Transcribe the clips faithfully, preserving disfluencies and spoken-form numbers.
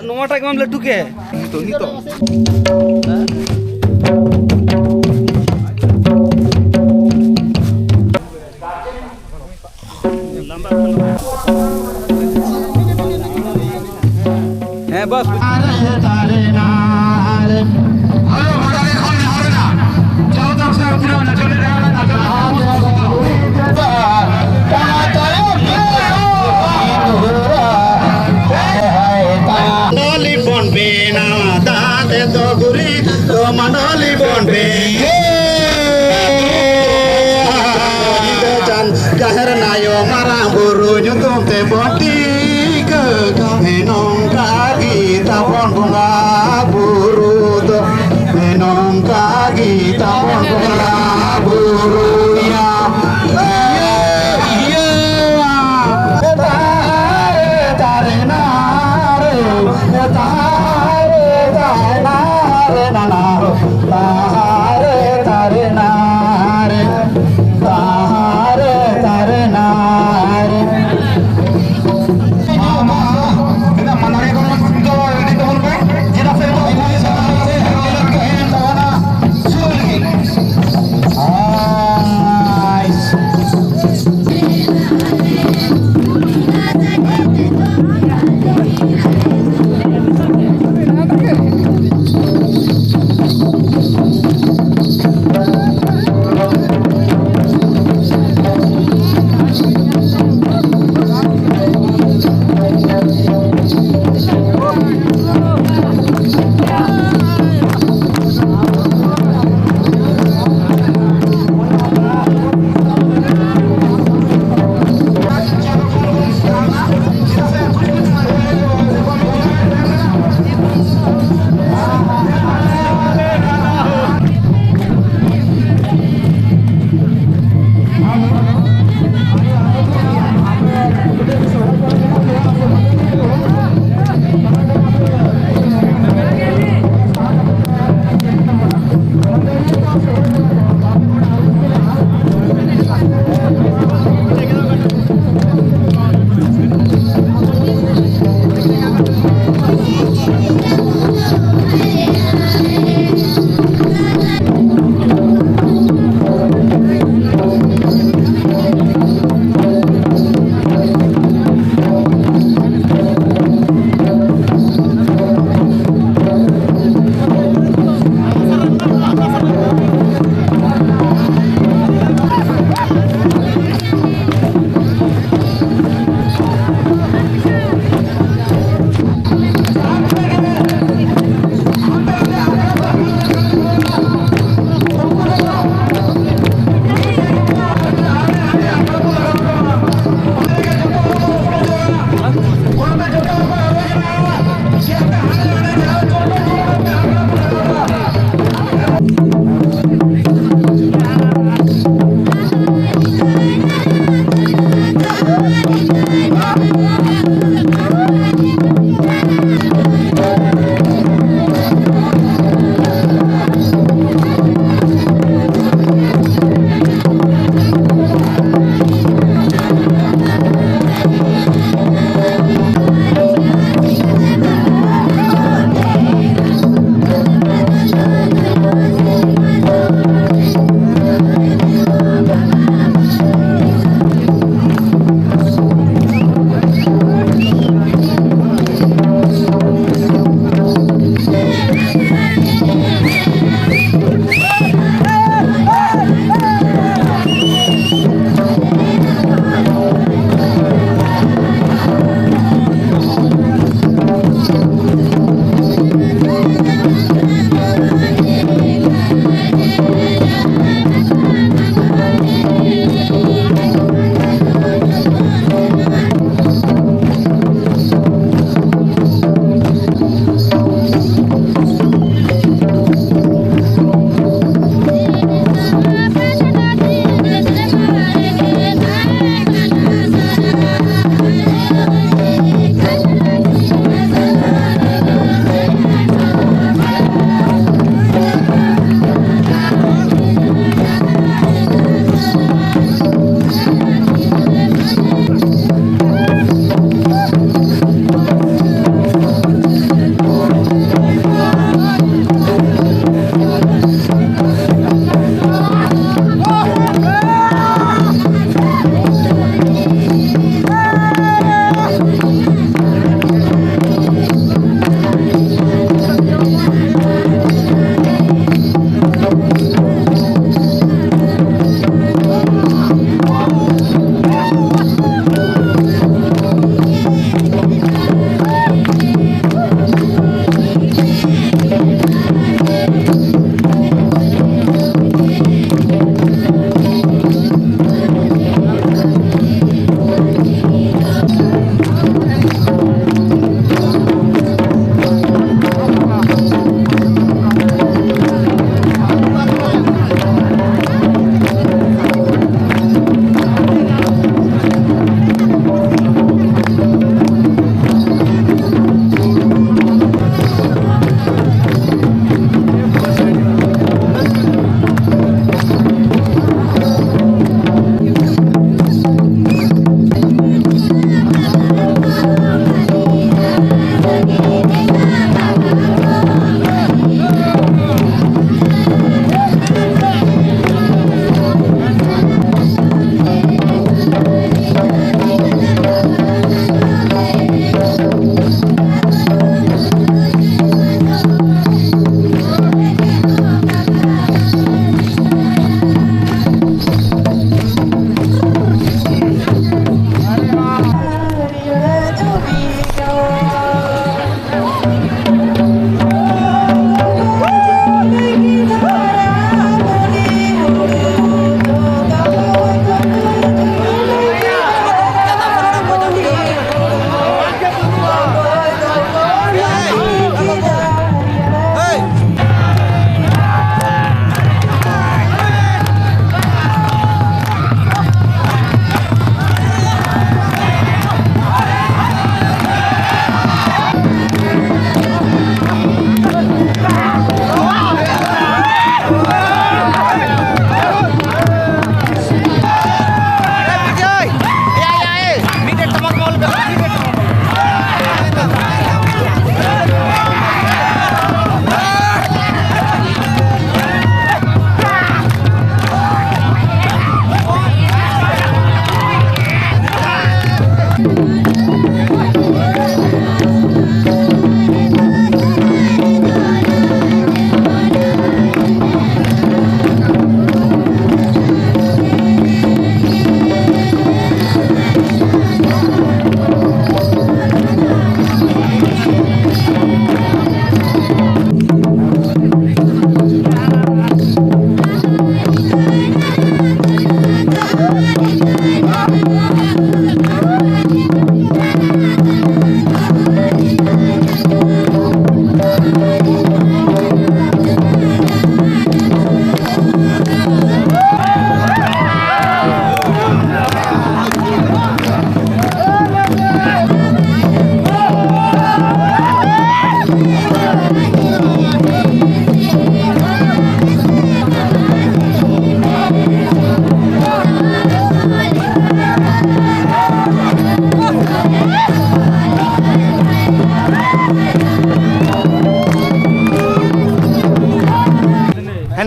ᱱᱚᱣᱟᱴᱟᱜ ᱜᱮ ᱵᱟᱢ ᱞᱟᱹᱴᱩ ᱠᱮ? ᱱᱤᱛᱚᱜ, ᱱᱤᱛᱚᱜ᱾ ᱦᱮᱸ, ᱵᱟᱥ᱾ ᱢᱟᱱᱰᱚᱞᱤ ᱵᱚᱱ ᱵᱮᱱᱟᱣᱟ, ᱫᱟᱜ ᱛᱮᱫᱚ ᱜᱩᱨᱤᱡ ᱫᱚ ᱢᱟᱱᱰᱚᱞᱤ ᱵᱚᱱ ᱵᱮᱱᱟᱣᱟ᱾ ᱡᱟᱦᱮᱨ ᱟᱭᱳ ᱢᱟᱨᱟᱝ ᱵᱩᱨᱩ ᱧᱩᱛᱩᱢ ᱛᱮᱵᱚᱱ ᱴᱤᱠᱟᱹ ᱠᱟᱜᱼᱟ᱾ ᱱᱚᱝᱠᱟ ᱜᱮ ᱛᱟᱵᱚᱱ ᱵᱚᱸᱜᱟ ᱵᱩᱨᱩ ᱫᱚ, ᱱᱚᱝᱠᱟ ᱜᱮ ᱛᱟᱵᱚᱱ ᱵᱚᱸᱜᱟ ᱵᱩᱨᱩᱭᱟ᱾ ᱤᱭᱟᱹ, ᱤᱭᱟᱹ᱾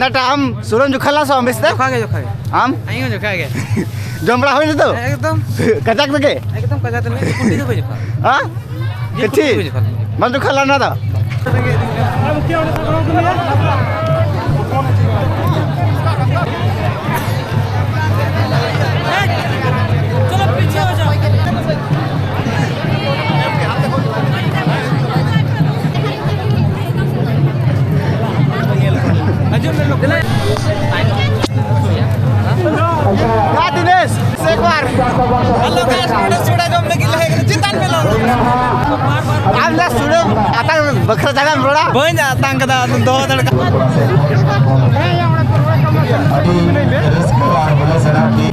ᱮᱴᱟ ᱟᱢ ᱥᱩᱲᱟᱹᱢ ᱡᱚᱠᱷᱟ ᱞᱮᱱᱟ ᱥᱮ ᱵᱟᱝ ᱵᱮᱥ ᱛᱮ? ᱡᱚᱠᱷᱟ ᱜᱮ, ᱡᱚᱠᱷᱟ ᱜᱮ᱾ ᱟᱢ? ᱤᱧ ᱦᱚᱸ ᱡᱚᱠᱷᱟ ᱜᱮ᱾ ᱡᱚᱢ ᱵᱟᱲᱟ ᱦᱩᱭᱱᱟ ᱛᱚ? ᱮᱠᱫᱚᱢ᱾ ᱠᱟᱡᱟᱠ ᱛᱮᱜᱮ? ᱮᱠᱫᱚᱢ ᱠᱟᱡᱟᱠ ᱛᱮᱜᱮ᱾ ᱠᱩᱸᱰᱤ ᱫᱚ ᱵᱟᱹᱧ ᱡᱚᱠᱷᱟ᱾ ᱦᱮᱸ? ᱡᱤᱞ ᱠᱟᱹᱴᱷᱤ? ᱠᱩᱸᱰᱤ ᱫᱚ ᱵᱟᱹᱧ ᱡᱚᱠᱷᱟ᱾ ᱵᱟᱢ ᱡᱚᱠᱷᱟ ᱞᱮᱱᱟ ᱛᱚ? ᱦᱮᱸ ᱫᱤᱱᱮᱥ, ᱥᱮ ᱮᱠ ᱵᱟᱨ᱾ Hello guys, ᱱᱚᱰᱮ ᱥᱩᱲᱟᱹ ᱡᱚᱢ ᱞᱟᱹᱜᱤᱫ ᱞᱮ ᱦᱮᱡ ᱠᱟᱱᱟ ᱪᱮᱛᱟᱱ ᱢᱮᱞᱟ᱾ ᱟᱢ ᱫᱚ ᱥᱩᱲᱟᱹ ᱟᱛᱟᱝ ᱵᱟᱠᱷᱨᱟ ᱡᱟᱭᱜᱟᱢ ᱨᱚᱲᱟ? ᱵᱟᱹᱧ ᱟᱛᱟᱝ ᱠᱟᱫᱟ, ᱟᱫᱚ ᱫᱚᱦᱚ ᱫᱟᱲᱮ ᱠᱟᱜ᱾ ᱟᱹᱰᱤ ᱨᱟᱹᱥᱠᱟᱹ ᱟᱨ ᱵᱚᱞᱮ ᱥᱟᱱᱟᱢ ᱜᱮ